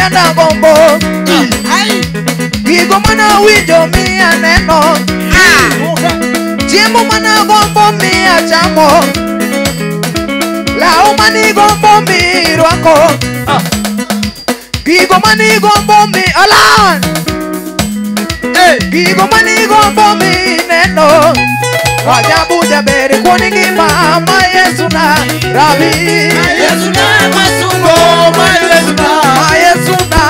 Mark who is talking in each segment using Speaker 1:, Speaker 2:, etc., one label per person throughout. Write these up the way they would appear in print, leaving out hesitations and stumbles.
Speaker 1: mayanda gombo. Gigo mana winjo mi aneno. Chiemo mana gombo mi achamo. Lao mani gombo mi rwako. Gigo mani gombo mi alan. Gigo mani gombo mi neno. Ajabu jaberi kuoni ngima ma Yesu na Rabi.
Speaker 2: Yesu na masungo ma Yesu na.
Speaker 1: Ma Yesu na.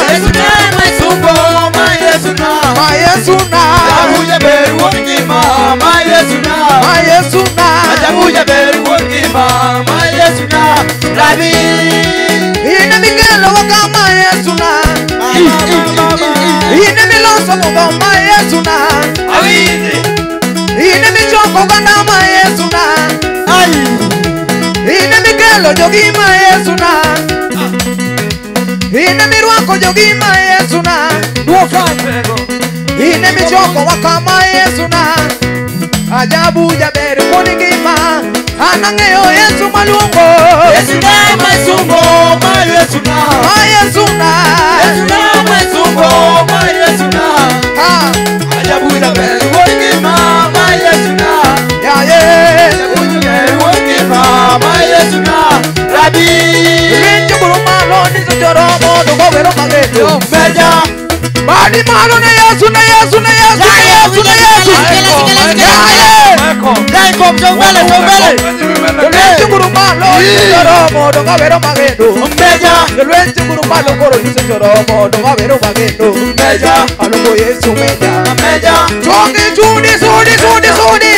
Speaker 2: Yesu na masungo ma Yesu na.
Speaker 1: Ma Yesu na.
Speaker 2: Ajabu jaberi kuoni ngima ma Yesu na.
Speaker 1: Ma Yesu na.
Speaker 2: Ajabu jaberi kuoni ngima ma Yesu na Rabi.
Speaker 1: Ine mikelo kama Yesu na. Ine miloso ma Yesu na.
Speaker 2: Awini.
Speaker 1: Ine michoko ganda ma Yesu na. Ine mikelo jogi ma Yesu na. Ine mirwako jogi ma Yesu na. Ine michoko wakama Yesu na. Ajabu jaberi kuoni ngima anang'eyo Yesu maluongo.
Speaker 2: Yesu na masungo ma Yesu na.
Speaker 1: Ma Yesu na.
Speaker 2: Yesu na masungo ma Yesu na. Ajabu jaberi kuoni ngima ma Yesu na.
Speaker 1: Ya ye.
Speaker 2: Ajabu jaberi kuoni ngima ma Yesu na Rabi.
Speaker 1: Rinjo guru malo ni sochoro mondo gowero mageto.
Speaker 2: Meja.
Speaker 1: Badi malo ne Yesu ne Yesu ne Yesu ne Yesu ne Yesu. Ya ye. Lwenche guru malo ni sochoro mondo gowero mageto.
Speaker 2: Meja.
Speaker 1: Lwenche guru malo koro ni sochoro mondo gowero mageto.
Speaker 2: Meja.
Speaker 1: Aluongo Yesu meja.
Speaker 2: Meja.
Speaker 1: Choki chudi sudi sudi sudi.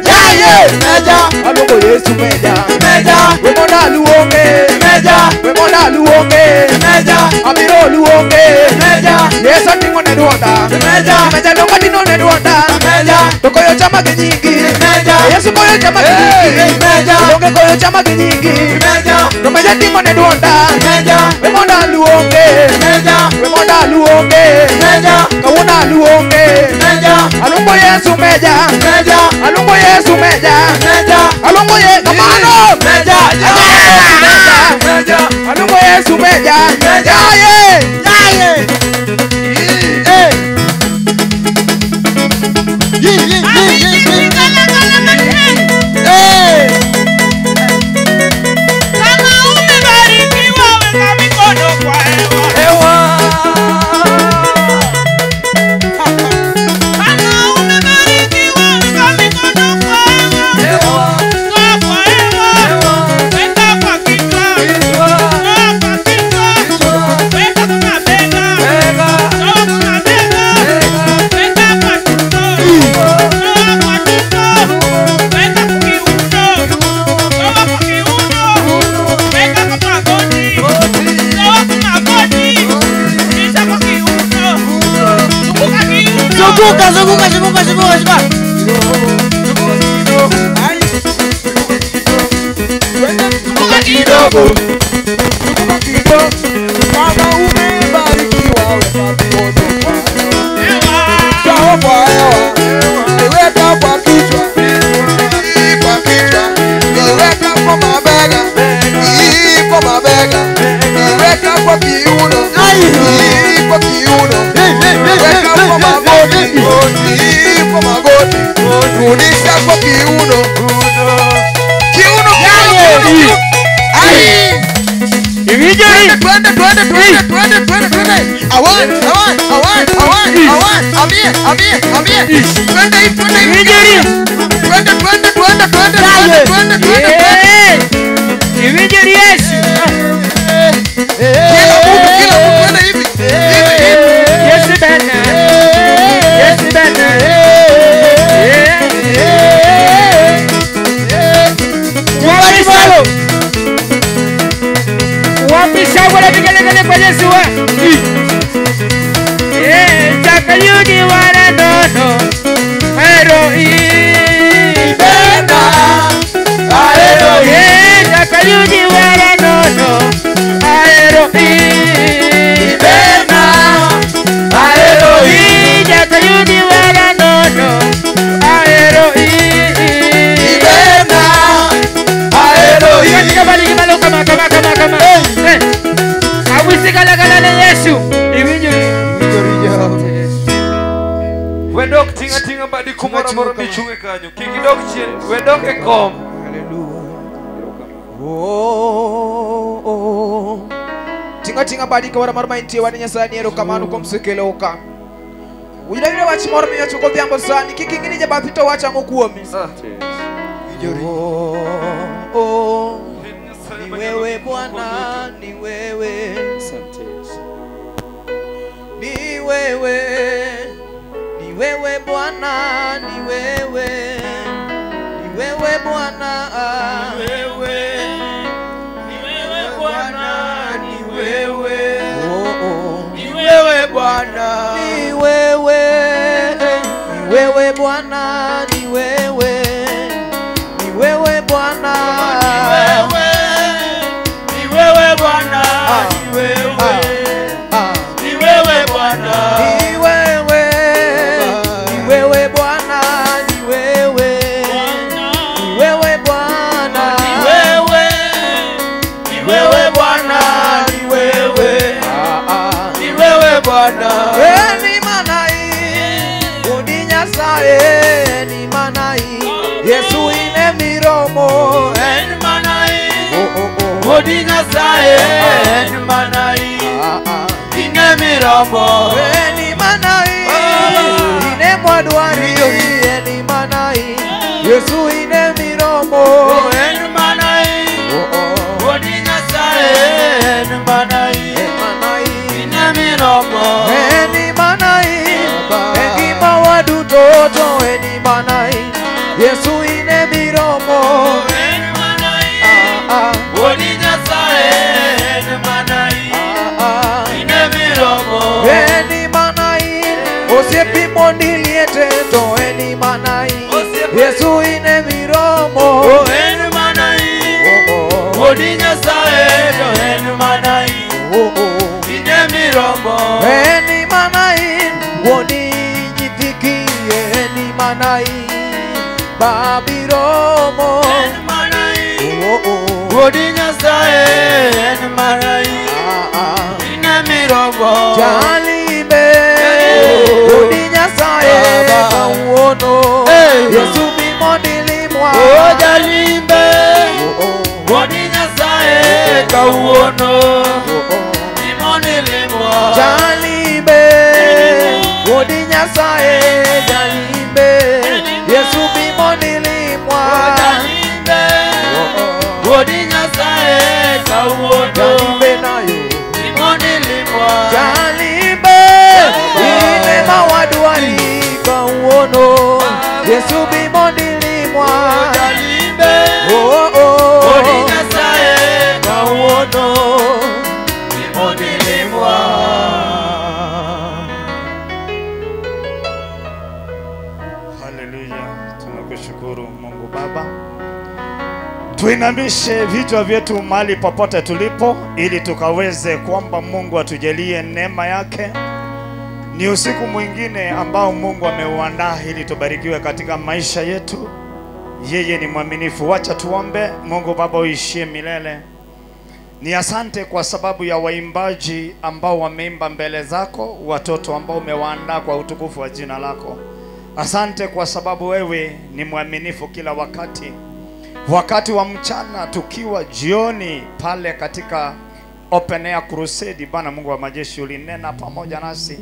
Speaker 1: Ya ye.
Speaker 2: Meja.
Speaker 1: Aluongo Yesu meja.
Speaker 2: Meja.
Speaker 1: We monda luonge.
Speaker 2: Meja.
Speaker 1: We monda luonge.
Speaker 2: Meja.
Speaker 1: Abiro luonge.
Speaker 2: Meja.
Speaker 1: Yesu ating'o ne duonda.
Speaker 2: Meja.
Speaker 1: Meja dongo dino ne duonda.
Speaker 2: Meja.
Speaker 1: To koyo chama gi nyingi.
Speaker 2: Meja.
Speaker 1: Yesu koyo chama gi nyingi.
Speaker 2: Meja.
Speaker 1: Donge koyo chama gi nyingi.
Speaker 2: Meja.
Speaker 1: To meja ting'o ne duonda.
Speaker 2: Meja.
Speaker 1: We monda luonge.
Speaker 2: Meja.
Speaker 1: We monda luonge.
Speaker 2: Meja.
Speaker 1: Kawuono aluonge.
Speaker 2: Meja.
Speaker 1: Aluongo Yesu meja.
Speaker 2: Meja.
Speaker 1: Aluongo Yesu meja.
Speaker 2: Meja.
Speaker 1: Aluongo Yesu kamano.
Speaker 2: Meja.
Speaker 1: Meja. Aluongo Yesu meja.
Speaker 2: Meja.
Speaker 1: Yaye.
Speaker 2: Yaye. Eh. Yi yi yi yi yi. Eh.
Speaker 3: Kama umebarikiwa weka mikono kwa hewa.
Speaker 2: Hewa.
Speaker 3: Kama umebarikiwa weka mikono kwa hewa.
Speaker 2: Hewa.
Speaker 3: Toa kwa hewa. Weka kwa kichwa. Toa kwa kichwa. Weka kwa mabega. Toa kwa mabega. Weka kwa tumbo. Toa kwa tumbo. Weka kwa kiuno. Toa kwa kiuno. Weka kwa magoti. Toa kwa magoti. Rudisha kwa kiuno. Zunguka kiuno.
Speaker 2: Zunguka zunguka zunguka zunguka zunguka.
Speaker 3: Zunguka kidogo.
Speaker 2: Kama umebarikiwa weka mikono kwa
Speaker 3: Hewa.
Speaker 2: hewa. Kwa hewa. Weka kwa kichwa. Kwa kichwa. Weka kwa mabega. Kwa mabega. Weka kwa kiuno. Kwa kiuno. Weka kwa magoti. Kwa magoti. Rudisha kwa kiuno. Kiuno, kiuno, kiuno. Ai. Twende, twende, twende, twende, twende, twende. Awan, awan, awan, awan, awan. Amie, amie, amie. Twende hivi, twende hivi. Twende, twende, twende, twende, twende, twende, twende. Kila mtu, kila mtu, twende hivi. Hivi, hivi.
Speaker 3: Wapi shangwe na vigelegele kwa Yesu wa? Eh, chakayudi wala nono. Ero
Speaker 2: Bena. Aero.
Speaker 3: Eh, chakayudi wala nono. Aero
Speaker 2: Bena. Aero.
Speaker 3: Chakayudi wala nono. Aero
Speaker 2: Bena. Aero.
Speaker 3: Kama kama kama kama kama. Eh. Awisi kala kala.
Speaker 1: ne Yesu. Iwinjori.
Speaker 4: Wedok tinga tinga badi kumoro moro michunge kanyo. Kik idok chien, wedok e kom.
Speaker 1: Oh, oh. Tinga tinga badi kamoro moro ma intie wan Nyasaye ni erokamano kuom sekelo ka. Uyudo yudo wach moro miwacho godhiambo sani, kik ing'i ni jabathi to wacho ang'o kuomi. Oh, oh. Ni wewe Bwana, ni wewe. Ni wewe. Ni wewe Bwana, ni wewe. Ni wewe Bwana.
Speaker 4: Ni wewe. Ni wewe Bwana, ni wewe.
Speaker 1: Oh, oh.
Speaker 4: Ni wewe Bwana.
Speaker 1: Ni wewe. Ni wewe Bwana, ni wewe. Ni wewe Bwana.
Speaker 4: Ni wewe. Ni wewe Bwana, ni wewe. Ni wewe Bwana.
Speaker 1: Ni wewe. Ni wewe Bwana, ni wewe. Ni wewe Bwana.
Speaker 4: Ni wewe. Ni wewe Bwana, ni wewe. Ni wewe Bwana.
Speaker 1: Ni manai, udi Nyasaye, ni manai. Yesu ine miromo.
Speaker 4: En manai.
Speaker 1: Oh, oh, oh.
Speaker 4: Udi Nyasaye, en manai. Ine miromo.
Speaker 1: Ni manai, ine mwadwari, ni manai. Yesu ine miromo.
Speaker 4: En manai.
Speaker 1: Oh, oh.
Speaker 4: Udi Nyasaye, en manai.
Speaker 1: Manai.
Speaker 4: Ine miromo.
Speaker 1: Eni manai, engima waduto to eni manai. Yesu ine miromo.
Speaker 4: En manai.
Speaker 1: Ah, ah.
Speaker 4: Udi Nyasaye, en manai.
Speaker 1: Ah, ah.
Speaker 4: Ine miromo.
Speaker 1: Eni manai, osiepi mondiliete to eni manai. Yesu ine miromo.
Speaker 4: En manai.
Speaker 1: Oh, oh.
Speaker 4: Udi Nyasaye to en manai.
Speaker 1: Oh, oh.
Speaker 4: Ine miromo.
Speaker 1: Eni manai, woni nyithiki eni manai. Babiromo.
Speaker 4: En manai.
Speaker 1: Oh, oh.
Speaker 4: Udi Nyasaye en manai.
Speaker 1: Ah, ah.
Speaker 4: Ine miromo.
Speaker 1: Jalibe, udi Nyasaye kawuono. Yesu bimondilimwa.
Speaker 4: O jalimbe.
Speaker 1: Oh, oh.
Speaker 4: Udi Nyasaye kawuono.
Speaker 1: Oh, oh.
Speaker 4: Bimondilimwa.
Speaker 1: Jalibe, udi Nyasaye jalimbe. Yesu bimondilimwa.
Speaker 4: O jalimbe.
Speaker 1: Oh, oh.
Speaker 4: Udi Nyasaye kawuono.
Speaker 1: Jalimbe nayo.
Speaker 4: Bimondilimwa.
Speaker 1: Jalimbe, ine mawadwari kawuono. Yesu bimondilimwa.
Speaker 4: Jalimbe.
Speaker 1: Oh, oh.
Speaker 4: Udi Nyasaye kawuono. Bimondilimwa.
Speaker 5: Haleluya, tunakushukuru Mungu Baba. Tuinamishe vichwa vyetu mahali popote tulipo ili tukaweze kuomba Mungu atujalie neema yake. Ni usiku mwingine ambao Mungu ameuandaa ili tubarikiwe katika maisha yetu. Yeye ni mwaminifu. Wacha tuombe. Mungu Baba uishie milele. Ni asante kwa sababu ya waimbaji ambao wameimba mbele zako, watoto ambao umewaandaa kwa utukufu wa jina lako. Asante kwa sababu wewe ni mwaminifu kila wakati. Wakati wa mchana tukiwa jioni pale katika Open Air Crusade, Bwana Mungu wa majeshi ulinena pamoja nasi,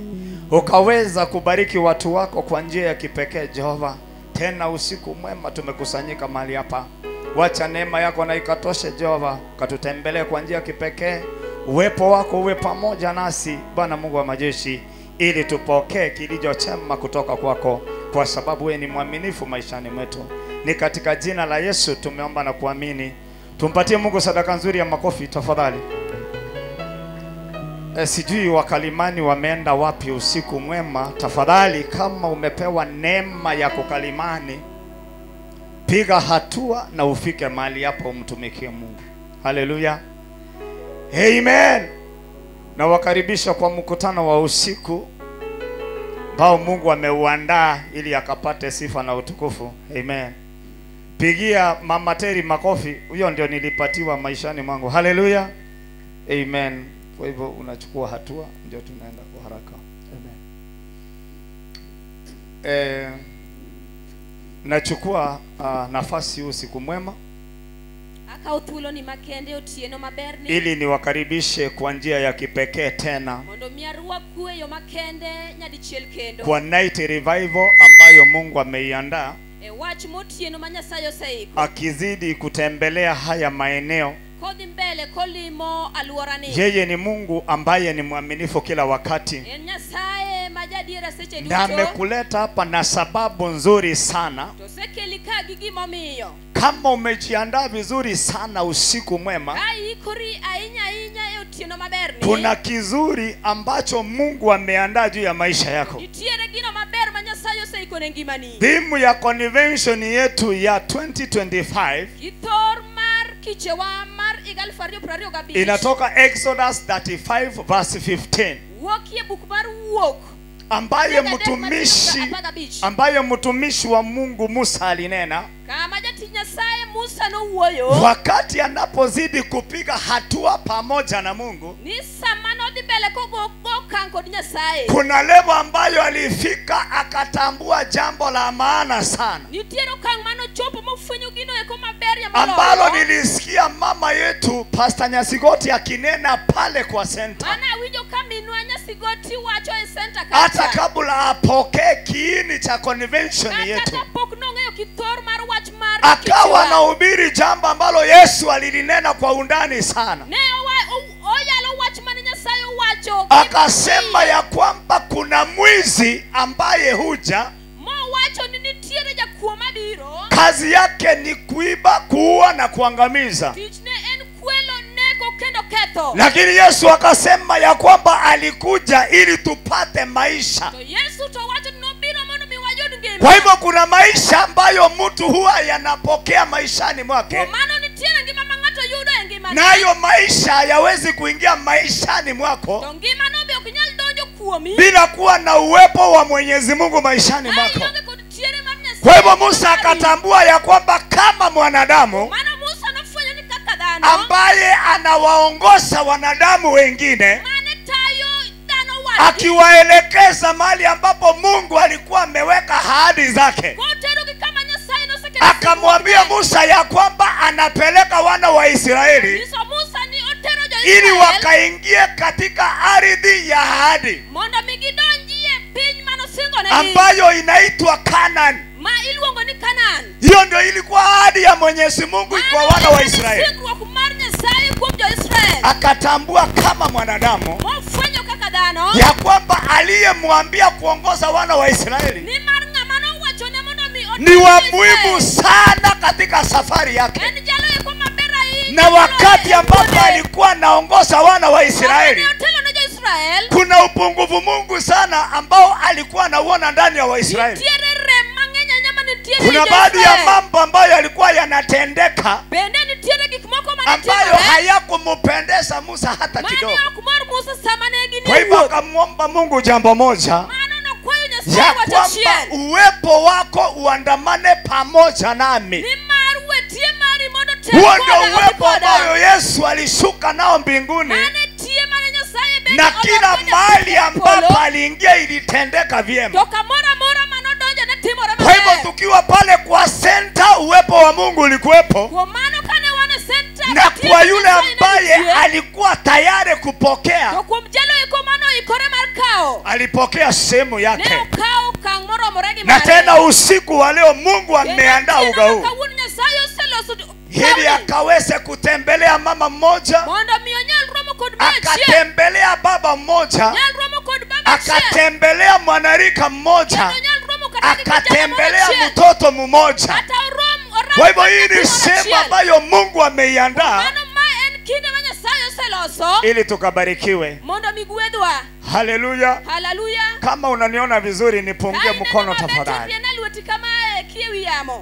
Speaker 5: ukaweza kubariki watu wako kwa njia ya kipekee Jehova. Tena usiku mwema tumekusanyika mahali hapa. Wacha neema yako na ikatoshe Jehova, katutembelee kwa njia ya kipekee. Uwepo wako uwe pamoja nasi Bwana Mungu wa majeshi, ili tupokee kilicho chema kutoka kwako, kwa sababu wewe ni mwaminifu maishani mwetu. Ni katika jina la Yesu tumeomba na kuamini. Tumpatie Mungu sadaka nzuri ya makofi tafadhali. Sijui wakalimani wameenda wapi usiku mwema. Tafadhali kama umepewa neema ya kukalimani, piga hatua na ufike mahali hapo umtumikie Mungu. Haleluya. Amen. Na wakaribisha kwa mkutano wa usiku ambao Mungu ameuandaa ili akapate sifa na utukufu. Amen. Pigia Mama Terry makofi. Huyo ndio nilipatiwa maishani mwangu. Haleluya. Amen. Kwa hivyo unachukua hatua, ndio tunaenda kwa haraka. Amen. Nachukua nafasi usiku mwema ili niwakaribishe kwa njia ya kipekee tena kwa night revival ambayo Mungu ameiandaa, akizidi kutembelea haya maeneo. Yeye ni Mungu ambaye ni mwaminifu kila wakati, na amekuleta hapa na sababu nzuri sana. Kama umejiandaa vizuri sana usiku mwema, kuna kizuri ambacho Mungu ameandaa juu ya maisha yako. Thimu ya convention yetu ya 2025 inatoka Exodus 35 verse 15, ambaye mtumishi wa Mungu Musa alinena wakati anapozidi kupiga hatua pamoja na Mungu. Kuna level ambayo alifika akatambua jambo la maana sana, ambalo nilisikia mama yetu Pastor Nyasigoti akinena pale kwa center, hata kabla apokee kiini cha convention yetu, akawa anahubiri jambo ambalo Yesu alilinena kwa undani sana. Akasema ya kwamba kuna mwizi ambaye huja, kazi yake ni kuiba, kuua na kuangamiza. Lakini Yesu akasema ya kwamba alikuja ili tupate maisha. Kwa hivyo kuna maisha ambayo mtu huwa yanapokea maishani mwake, nayo maisha hayawezi kuingia maishani mwako bila kuwa na uwepo wa Mwenyezi Mungu maishani mwako. Kwa hivyo Musa akatambua ya kwamba kama mwanadamu ambaye anawaongoza wanadamu wengine, akiwaelekeza mahali ambapo Mungu alikuwa ameweka ahadi zake, akamwambia Musa ya kwamba anapeleka wana wa Israeli ili wakaingie katika ardhi ya ahadi ambayo inaitwa Canaan. Hiyo ndio ilikuwa ahadi ya Mwenyezi Mungu kwa wana wa Israeli. Akatambua kama mwanadamu ya kwamba aliyemwambia kuongoza wana wa Israeli ni wa muhimu sana katika safari yake. Na wakati ambapo alikuwa anaongoza wana wa Israeli, kuna upungufu Mungu sana ambao alikuwa anauona ndani ya Waisraeli. Kuna baadhi ya mambo ambayo yalikuwa yanatendeka ambayo hayakumpendeza Musa hata kidogo. Kwa hivyo akamwomba Mungu jambo moja, ya kwamba uwepo wako uandamane pamoja nami. Huo ndio uwepo ambayo Yesu alishuka nao mbinguni, na kila mahali ambapo aliingia ilitendeka vyema. Kwa hivyo tukiwa pale kwa center, uwepo wa Mungu ulikuwepo, na kwa yule ambaye alikuwa tayari kupokea, alipokea sehemu yake. Na tena usiku wa leo Mungu ameandaa uga huu ili akaweze kutembelea mama mmoja, akatembelea baba mmoja, akatembelea mwanarika mmoja, akatembelea mtoto mmoja. Kwa hivyo hii ni sehemu ambayo Mungu ameiandaa ili tukabarikiwe. Haleluya. Kama unaniona vizuri nipungie mkono tafadhali.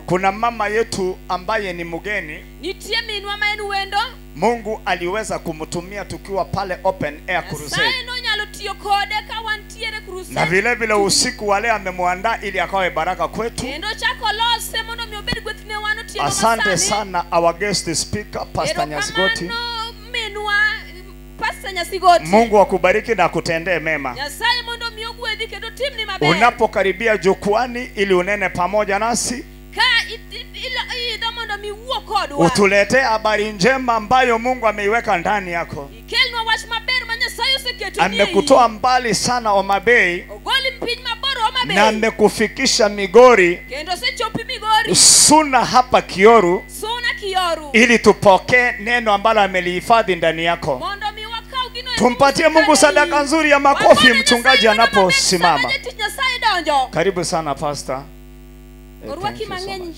Speaker 5: Kuna mama yetu ambaye ni mgeni, Mungu aliweza kumtumia tukiwa pale Open Air Crusade, na vile vile usiku wale amemwandaa ili akawe baraka kwetu. Asante sana our guest speaker Pastor Nyasigoti. Mungu akubariki na akutendee mema. Unapokaribia jukwani ili unene pamoja nasi, utuletee habari njema ambayo Mungu ameiweka ndani yako. Amekutoa mbali sana Homa Bay na amekufikisha Migori, Suna hapa Kioru, ili tupokee neno ambalo amelihifadhi ndani yako. Tumpatie Mungu sadaka nzuri ya makofi mchungaji anaposimama. Karibu sana pastor. Thank you so much.